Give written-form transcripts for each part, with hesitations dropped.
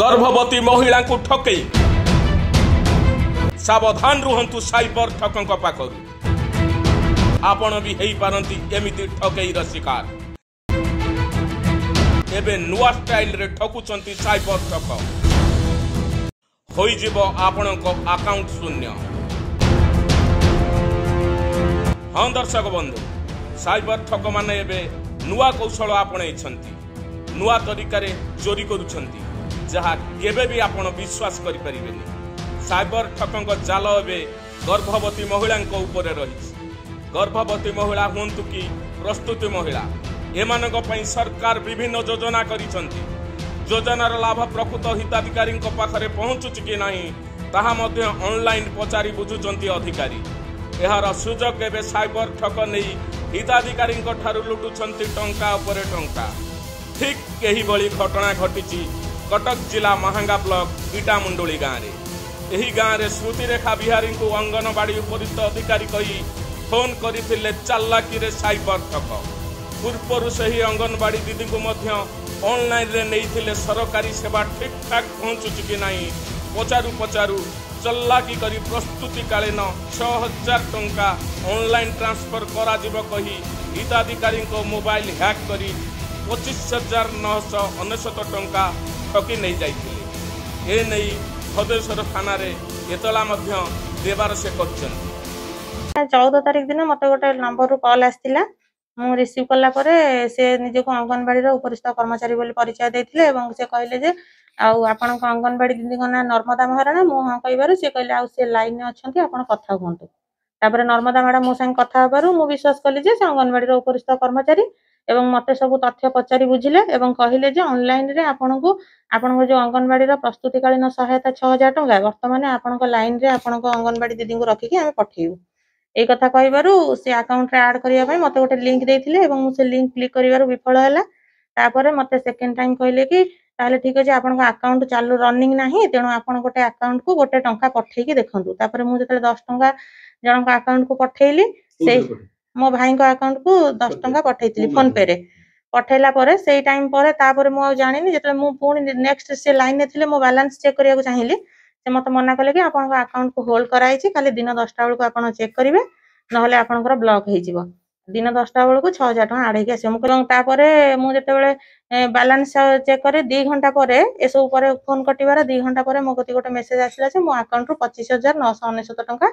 ଗର୍ଭବତୀ ମହିଳାଙ୍କୁ ଠକେଇ। ସାବଧାନ ରୁହନ୍ତୁ ସାଇବର ଠକଙ୍କ ପାଖରୁ, ଆପଣ ବି ହେଇପାରନ୍ତି ଏମିତି ଠକେଇର ଶିକାର। ଏବେ ନୂଆ ଷ୍ଟାଇଲରେ ଠକୁଛନ୍ତି ସାଇବର ଠକ, ହୋଇଯିବ ଆପଣଙ୍କ ଆକାଉଣ୍ଟ ଶୂନ୍ୟ। ହଁ ଦର୍ଶକ ବନ୍ଧୁ, ସାଇବର ଠକମାନେ ଏବେ ନୂଆ କୌଶଳ ଆପଣେଇଛନ୍ତି, ନୂଆ ତରିକାରେ ଚୋରି କରୁଛନ୍ତି, ଯାହା କେବେ ବି ଆପଣ ବିଶ୍ୱାସ କରିପାରିବେନି। ସାଇବର ଠକଙ୍କ ଜାଲ ଏବେ ଗର୍ଭବତୀ ମହିଳାଙ୍କ ଉପରେ ରହିଛି। ଗର୍ଭବତୀ ମହିଳା ହୁଅନ୍ତୁ କି ପ୍ରସ୍ତୁତି ମହିଳା, ଏମାନଙ୍କ ପାଇଁ ସରକାର ବିଭିନ୍ନ ଯୋଜନା କରିଛନ୍ତି। ଯୋଜନାର ଲାଭ ପ୍ରକୃତ ହିତାଧିକାରୀଙ୍କ ପାଖରେ ପହଞ୍ଚୁଛି କି ନାହିଁ, ତାହା ମଧ୍ୟ ଅନଲାଇନ୍ ପଚାରି ବୁଝୁଛନ୍ତି ଅଧିକାରୀ। ଏହାର ସୁଯୋଗ ଏବେ ସାଇବର ଠକ ନେଇ ହିତାଧିକାରୀଙ୍କ ଠାରୁ ଲୁଟୁଛନ୍ତି ଟଙ୍କା ଉପରେ ଟଙ୍କା। ଠିକ୍ ଏହିଭଳି ଘଟଣା ଘଟିଛି କଟକ ଜିଲ୍ଲା ମାହାଙ୍ଗା ବ୍ଲକ ଇଟାମୁଣ୍ଡୁଳି ଗାଁରେ। ଏହି ଗାଁରେ ଶ୍ରୁତିରେଖା ବିହାରୀଙ୍କୁ ଅଙ୍ଗନବାଡ଼ି ଉପରିସ୍ଥ ଅଧିକାରୀ କହି ଫୋନ୍ କରିଥିଲେ ଚାଲାକିରେ ସାଇବର ଠକ। ପୂର୍ବରୁ ସେହି ଅଙ୍ଗନବାଡ଼ି ଦିଦିଙ୍କୁ ମଧ୍ୟ ଅନଲାଇନରେ ନେଇଥିଲେ। ସରକାରୀ ସେବା ଠିକ୍ଠାକ୍ ପହଞ୍ଚୁଛି କି ନାହିଁ ପଚାରୁ ପଚାରୁ ଚଲାକି କରି ପ୍ରସ୍ତୁତିକାଳୀନ 6000 ଟଙ୍କା ଅନଲାଇନ୍ ଟ୍ରାନ୍ସଫର କରାଯିବ କହି ହିତାଧିକାରୀଙ୍କ ମୋବାଇଲ ହ୍ୟାକ୍ କରି 25,999 ଟଙ୍କା ଠକି ନେଇଯାଇଥିଲେ। ଏନେଇ ଭଦ୍ରେଶ୍ୱର ଥାନାରେ ଏତଲା ମଧ୍ୟ ଦେବାର ସେ କହିଛନ୍ତି। 14 ତାରିଖ ଦିନ ମୋତେ ଗୋଟେ ନମ୍ବରରୁ କଲ୍ ଆସିଥିଲା। ମୁଁ ରିସିଭ୍ କଲା ପରେ ସେ ନିଜକୁ ଅଙ୍ଗନବାଡ଼ିର ଉପରିସ୍ଥ କର୍ମଚାରୀ ବୋଲି ପରିଚୟ ଦେଇଥିଲେ ଏବଂ ସେ କହିଲେ ଯେ ଆଉ ଆପଣଙ୍କ ଅଙ୍ଗନବାଡ଼ି ଦିଦିଙ୍କ ନାଁ ନର୍ମଦା ମହାରଣା? ମୁଁ ହଁ କହିବାରୁ ସେ କହିଲେ ଆଉ ସେ ଲାଇନରେ ଅଛନ୍ତି, ଆପଣ କଥା ହୁଅନ୍ତୁ। ତାପରେ ନର୍ମଦା ମ୍ୟାଡ଼ାମ ମୋ ସାଙ୍ଗେ କଥା ହେବାରୁ ମୁଁ ବିଶ୍ୱାସ କଲି ଯେ ସେ ଅଙ୍ଗନବାଡ଼ିର ଉପରିସ୍ଥ କର୍ମଚାରୀ, ଏବଂ ମୋତେ ସବୁ ତଥ୍ୟ ପଚାରି ବୁଝିଲେ ଏବଂ କହିଲେ ଯେ ଅନଲାଇନରେ ଆପଣଙ୍କୁ ଆପଣଙ୍କ ଯୋଉ ଅଙ୍ଗନବାଡ଼ିର ପ୍ରସ୍ତୁତିକାଳୀନ ସହାୟତା 6000 ଟଙ୍କା ବର୍ତ୍ତମାନ ଆପଣଙ୍କ ଲାଇନରେ ଆପଣଙ୍କ ଅଙ୍ଗନବାଡ଼ି ଦିଦିଙ୍କୁ ରଖିକି ଆମେ ପଠେଇବୁ। ଏଇ କଥା କହିବାରୁ ସେ ଆକାଉଣ୍ଟରେ ଆଡ୍ କରିବା ପାଇଁ ମୋତେ ଗୋଟେ ଲିଙ୍କ ଦେଇଥିଲେ ଏବଂ ମୁଁ ସେ ଲିଙ୍କ କ୍ଲିକ୍ କରିବାରୁ ବିଫଳ ହେଲା। ତାପରେ ମୋତେ ସେକେଣ୍ଡ ଟାଇମ୍ କହିଲେ କି ତାହେଲେ ଠିକ ଅଛି, ଆପଣଙ୍କ ଆକାଉଣ୍ଟ ଚାଲୁ ରନିଂ ନାହିଁ, ତେଣୁ ଆପଣ ଗୋଟେ ଆକାଉଣ୍ଟକୁ ଗୋଟେ ଟଙ୍କା ପଠେଇକି ଦେଖନ୍ତୁ। ତାପରେ ମୁଁ ଯେତେବେଳେ 10 ଟଙ୍କା ଜଣଙ୍କ ଆକାଉଣ୍ଟକୁ ପଠେଇଲି, ସେଇ ମୋ ଭାଇଙ୍କ ଆକାଉଣ୍ଟକୁ 10 ଟଙ୍କା ପଠେଇଥିଲି ଫୋନ ପେ ରେ। ପଠେଇଲା ପରେ ସେଇ ଟାଇମ ପରେ ତାପରେ ମୁଁ ଆଉ ଜାଣିନି। ଯେତେବେଳେ ମୁଁ ପୁଣି ନେକ୍ସଟ ସେ ଲାଇନରେ ଥିଲେ, ମୋ ବାଲାନ୍ସ ଚେକ୍ କରିବାକୁ ଚାହିଁଲି, ସେ ମତେ ମନା କଲେ କି ଆପଣଙ୍କ ଆକାଉଣ୍ଟକୁ ହୋଲ୍ଡ କରାହେଇଛି, କାଲି ଦିନ 10ଟା ବେଳକୁ ଆପଣ ଚେକ୍ କରିବେ, ନହେଲେ ଆପଣଙ୍କର ବ୍ଲକ୍ ହେଇଯିବ। ଦିନ 10ଟା ବେଳକୁ 6000 ଟଙ୍କା ଆଡ୍ ହେଇକି ଆସିବ। ମୁଁ ଏବଂ ତାପରେ ମୁଁ ଯେତେବେଳେ ବାଲାନ୍ସ ଚେକ୍ କରେ 2 ଘଣ୍ଟା ପରେ, ଏସବୁ ପରେ ଫୋନ କଟିବାର 2 ଘଣ୍ଟା ପରେ ମୋ କତିକି ଗୋଟେ ମେସେଜ ଆସିଲା ଯେ ମୋ ଆକାଉଣ୍ଟରୁ 25,999 ଟଙ୍କା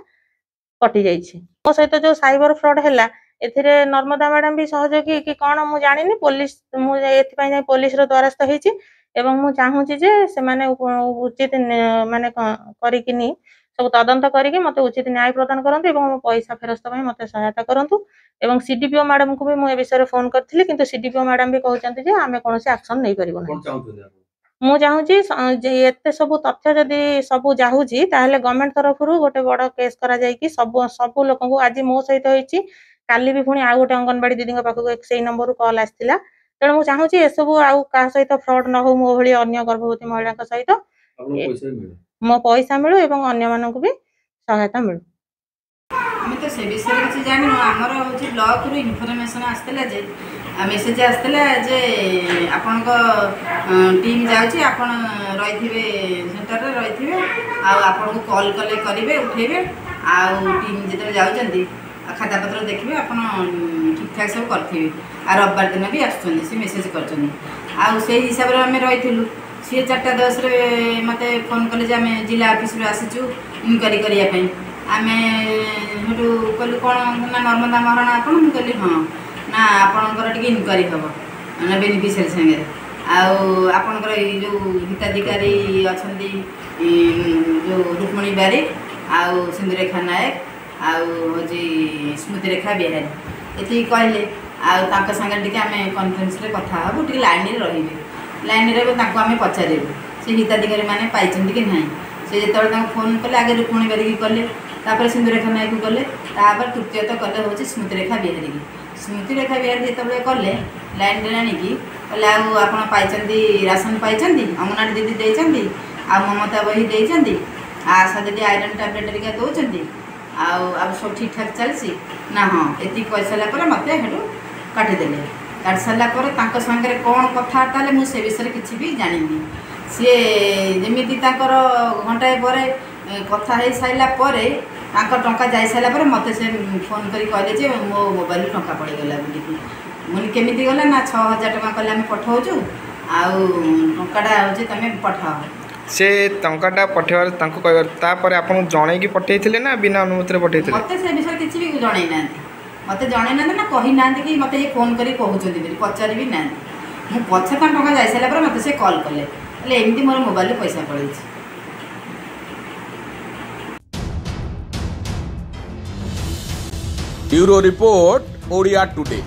କଟି ଯାଇଛି। ମୋ ସହିତ ଯୋଉ ସାଇବର ଫ୍ରଡ ହେଲା, ଏଥିରେ ନର୍ମଦା ମ୍ୟାଡାମ ବି ସହଯୋଗୀ କି କଣ ମୁଁ ଜାଣିନି। ପୋଲିସ, ମୁଁ ଏଥିପାଇଁ ଯାଇ ପୋଲିସର ଦ୍ୱାରସ୍ଥ ହେଇଛି ଏବଂ ମୁଁ ଚାହୁଁଛି ଯେ ସେମାନେ ଉଚିତ ମାନେ କରିକିନି ସବୁ ତଦନ୍ତ କରିକି ମତେ ଉଚିତ ନ୍ୟାୟ ପ୍ରଦାନ କରନ୍ତୁ ଏବଂ ମୋ ପଇସା ଫେରସ୍ତ ପାଇଁ ମତେ ସହାୟତା କରନ୍ତୁ। ଏବଂ ସିଡିପିଓ ମ୍ୟାଡାମଙ୍କୁ ବି ମୁଁ ଏ ବିଷୟରେ ଫୋନ କରିଥିଲି, କିନ୍ତୁ ସିଡିପିଓ ମ୍ୟାଡାମ ବି କହୁଛନ୍ତି ଯେ ଆମେ କୌଣସି ଆକ୍ସନ ନେଇପାରିବୁ ନାହିଁ। ମୁଁ ଚାହୁଁଛି ଯେ ଏତେ ସବୁ ତଥ୍ୟ ଯଦି ସବୁ ଯାଉଛି, ତାହେଲେ ଗଭର୍ଣ୍ଣମେଣ୍ଟ ତରଫରୁ ଗୋଟେ ବଡ କେସ୍ କରାଯାଇକି ସବୁ ସବୁ ଲୋକଙ୍କୁ, ଆଜି ମୋ ସହିତ ହେଇଛି, କାଲି ବି ପୁଣି ଆଉ ଗୋଟେ ଅଙ୍ଗନବାଡି ଦିଦିଙ୍କ ପାଖକୁ ସେଇ ନମ୍ବରରୁ କଲ୍ ଆସିଥିଲା। ତେଣୁ ମୁଁ ଚାହୁଁଛି ଏସବୁ ଆଉ କାହା ସହିତ ଫ୍ରଡ ନ ହଉ, ମୋ ଭଳି ଅନ୍ୟ ଗର୍ଭବତୀ ମହିଳାଙ୍କ ସହିତ। ମୋ ପଇସା ମିଳୁ ଏବଂ ଅନ୍ୟମାନଙ୍କୁ ବି ସହାୟତା ମିଳୁ। ଆମେ ତ ସେ ବିଷୟରେ କିଛି ଜାଣିନୁ। ଆମର ହେଉଛି ବ୍ଲକରୁ ଇନଫର୍ମେସନ୍ ଆସିଥିଲା ଯେ ମେସେଜ ଆସିଥିଲା ଯେ ଆପଣଙ୍କ ଟିମ୍ ଯାଉଛି, ଆପଣ ରହିଥିବେ, ସେଣ୍ଟରରେ ରହିଥିବେ, ଆଉ ଆପଣଙ୍କୁ କଲ୍ କଲେ କରିବେ, ଉଠେଇବେ, ଆଉ ଟିମ୍ ଯେତେବେଳେ ଯାଉଛନ୍ତି ଆଉ ଖାତାପତ୍ର ଦେଖିବେ, ଆପଣ ଠିକ୍ଠାକ୍ ସବୁ କରିଥିବେ, ଆଉ ରବିବାର ଦିନ ବି ଆସୁଛନ୍ତି, ସେ ମେସେଜ କରିଛନ୍ତି। ଆଉ ସେଇ ହିସାବରେ ଆମେ ରହିଥିଲୁ। ସିଏ 4ଟା 10ରେ ମୋତେ ଫୋନ୍ କଲେ ଯେ ଆମେ ଜିଲ୍ଲା ଅଫିସରୁ ଆସିଛୁ ଇନକ୍ୱାରି କରିବା ପାଇଁ। ଆମେ ସେଠୁ କହିଲୁ କ'ଣ ନା ନର୍ମଦା ମହାରଣା ଆପଣ? ମୁଁ କହିଲି ହଁ। ନା ଆପଣଙ୍କର ଟିକେ ଇନକ୍ୱାରି ହେବ ନା ବେନିଫିସିଆରୀ ସାଙ୍ଗରେ, ଆଉ ଆପଣଙ୍କର ଏଇ ଯେଉଁ ହିତାଧିକାରୀ ଅଛନ୍ତି, ଯେଉଁ ରୁକ୍ମଣୀ ବାରିକ ଆଉ ସିନ୍ଧୁରେଖା ନାୟକ ଆଉ ହେଉଛି ସ୍ମୃତିରେଖା ବିହାରୀ, ଏତିକି କହିଲେ। ଆଉ ତାଙ୍କ ସାଙ୍ଗରେ ଟିକେ ଆମେ କନଫରେନ୍ସରେ କଥା ହେବୁ, ଟିକେ ଲାଇନରେ ରହିବେ, ଲାଇନରେ ରହିବେ, ତାଙ୍କୁ ଆମେ ପଚାରିବୁ ସେ ହିତାଧିକାରୀ ମାନେ ପାଇଛନ୍ତି କି ନାହିଁ। ସେ ଯେତେବେଳେ ତାଙ୍କୁ ଫୋନ୍ କଲେ, ଆଗେ ରୁକ୍ମଣୀ ବାରିକି କଲେ, ତାପରେ ସିନ୍ଧୁରେଖା ନାୟକକୁ କଲେ, ତାପରେ ତୃତୀୟତ କଲେ ହେଉଛି ସ୍ମୃତିରେଖା ବିହାରୀକି। ସ୍ମୃତିରେଖା ବିହାରୀ ଯେତେବେଳେ କଲେ, ଲାଇନରେ ଆଣିକି କହିଲେ ଆଉ ଆପଣ ପାଇଛନ୍ତି, ରାସନ ପାଇଛନ୍ତି, ଅଙ୍ଗନବାଡ଼ି ଦିଦି ଦେଇଛନ୍ତି, ଆଉ ମମତା ବହି ଦେଇଛନ୍ତି, ଆଉ ଆଶା ଦିଦି ଆଇରନ୍ ଟ୍ୟାବଲେଟ୍ ହେରିକା ଦେଉଛନ୍ତି, ଆଉ ଆଉ ସବୁ ଠିକ୍ଠାକ୍ ଚାଲିଛି ନା? ହଁ। ଏତିକି କହିସାରିଲା ପରେ ମୋତେ ସେଠୁ କାଟିଦେଲେ। କାଟି ସାରିଲା ପରେ ତାଙ୍କ ସାଙ୍ଗରେ କ'ଣ କଥାବାର୍ତ୍ତା ହେଲେ ମୁଁ ସେ ବିଷୟରେ କିଛି ବି ଜାଣିନି। ସିଏ ଯେମିତି ତାଙ୍କର ଘଣ୍ଟାଏ ପରେ କଥା ହେଇସାରିଲା ପରେ, ତାଙ୍କ ଟଙ୍କା ଯାଇସାରିଲା ପରେ ମୋତେ ସେ ଫୋନ୍ କରି କହିଲେ ଯେ ମୋ ମୋବାଇଲରୁ ଟଙ୍କା ପଳେଇଗଲା ବୋଲିକି। ମୁଁ କହିଲି କେମିତି ଗଲା? ନା, 6000 ଟଙ୍କା କହିଲେ ଆମେ ପଠାଉଛୁ ଆଉ ଟଙ୍କାଟା ହେଉଛି ତୁମେ ପଠାଅ। ସେ ଟଙ୍କାଟା ପଠାଇବାର ତାଙ୍କୁ କହିବାର ତାପରେ ଆପଣଙ୍କୁ ଜଣେଇକି ପଠାଇଥିଲେ ନା ବିନା ଅନୁମତିରେ ପଠାଇଥିଲେ? ମୋତେ ସେ ବିଷୟରେ କିଛି ବି ଜଣେଇ ନାହାନ୍ତି। ମୋତେ ଜଣେଇ ନାହାନ୍ତି ନା କହିନାହାନ୍ତି କି ମୋତେ ଇଏ ଫୋନ୍ କରି କହୁଛନ୍ତି ବୋଲି, ପଚାରି ବି ନାହାନ୍ତି। ମୁଁ ପଛେ ତାଙ୍କ ଟଙ୍କା ଯାଇସାରିଲା ପରେ ମୋତେ ସେ କଲ୍ କଲେ, ହେଲେ ଏମିତି ମୋର ମୋବାଇଲରୁ ପଇସା ପଳେଇଛି। Bureau report, Odia today.